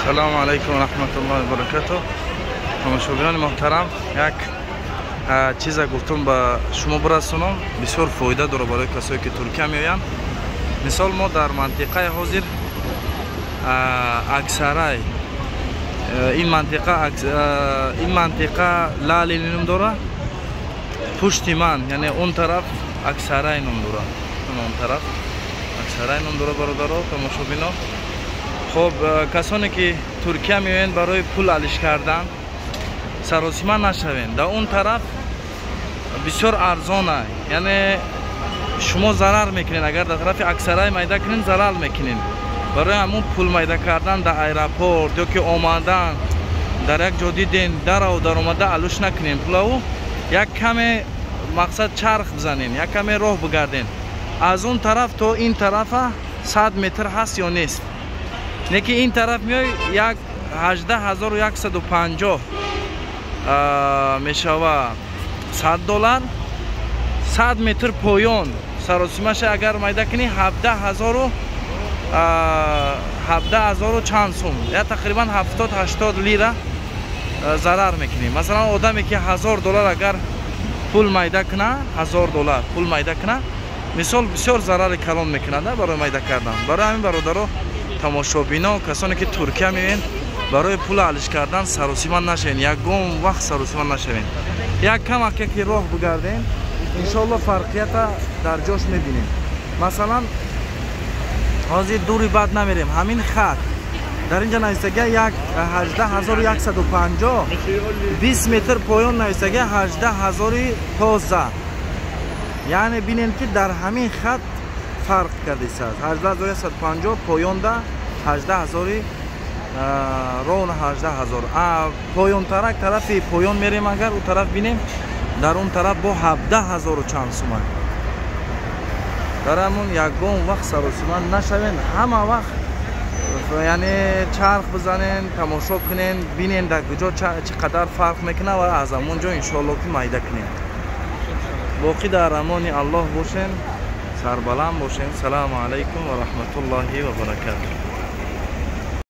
Салому алайкум ва раҳматуллоҳи ва баракатуҳ. Тамошобинони муҳтарам, як чиза гуфтум ба шумо бирасонам, бисёр фоида дорад барои касое ки Туркия меоянд. Мисол, мо дар мантиқаи ҳозир Аксарай, ин мантиқа, ин мантиқа Лалели ном дорад. Пушти ман, яъне он тараф Аксарай ном дорад, он тараф Аксарай ном дорад. Бародаро, тамошобино, хоб, касоне ки Туркия меоянд, барои пул алиш кардан саросима нашавед. Дар он тараф бисёр арзона, яъне шумо зарар мекунед. Агар дар тарафи Аксарай майда кунед, зарар мекунед. Барои ҳамун пул майда кардан дар аэропорт ё ки омадан дар як ҷо диден, дарав даромада алуш накунем пулаву, як каме мақсад чарх бизанем, як каме роҳ бигардем. Аз он тараф то ин тарафа 100 метр ҳаст ё нест? Не ки ин тараф меой, як 18 150 мешава 100 доллар. 100 метр поён саросимаша агар майда кунӣ, ҳабдаҳ ҳазору, 17 ҳазору чанд сум, я тақрибан 70-80 лира зарар мекунӣ. Масалан, одаме ки 1000 доллар агар пул майда куна, 1000 доллар пул майда куна, мисол, бисёр зарари калон мекунад барои майда кардан. Барои ҳамин, бародаро, тамошобино, касоне ки Туркия меоянд, барои пул алиш кардан саросима нашавед, ягон вақт саросима нашавед. Як камаке ки роҳ бигардем, иншоалло, фарқията дар ҷош мебинем. Масалан, ҳозир дури бад намерем, ҳамин хат дар инҷа нависага як 18 150, 20 метр поён нависага 18 ҳазори тоза. Яъне бинем, ки дар ҳамин хат фарқ кардисааст: 18 150 поёнда, 18 ҳазори ровно 18 ҳазор. Поёнтарак, тарафи поён мерем, агар у тараф бинем, дар он тараф бо 17 ҳазору чанд суман. Дар ҳамун ягон вақт саросима нашавен, ҳама вақт яъне чарх бизанен, тамошо кунен, бинен, дар куҷо чӣ қадар фарқ мекунад ва аз ҳамон ҷо иншоалло ки майда кунем. Боқӣ дар амони Аллоҳ бошем, сарбаланд бошем. Салому алайкум ва раҳматуллоҳи ва баракатуҳ.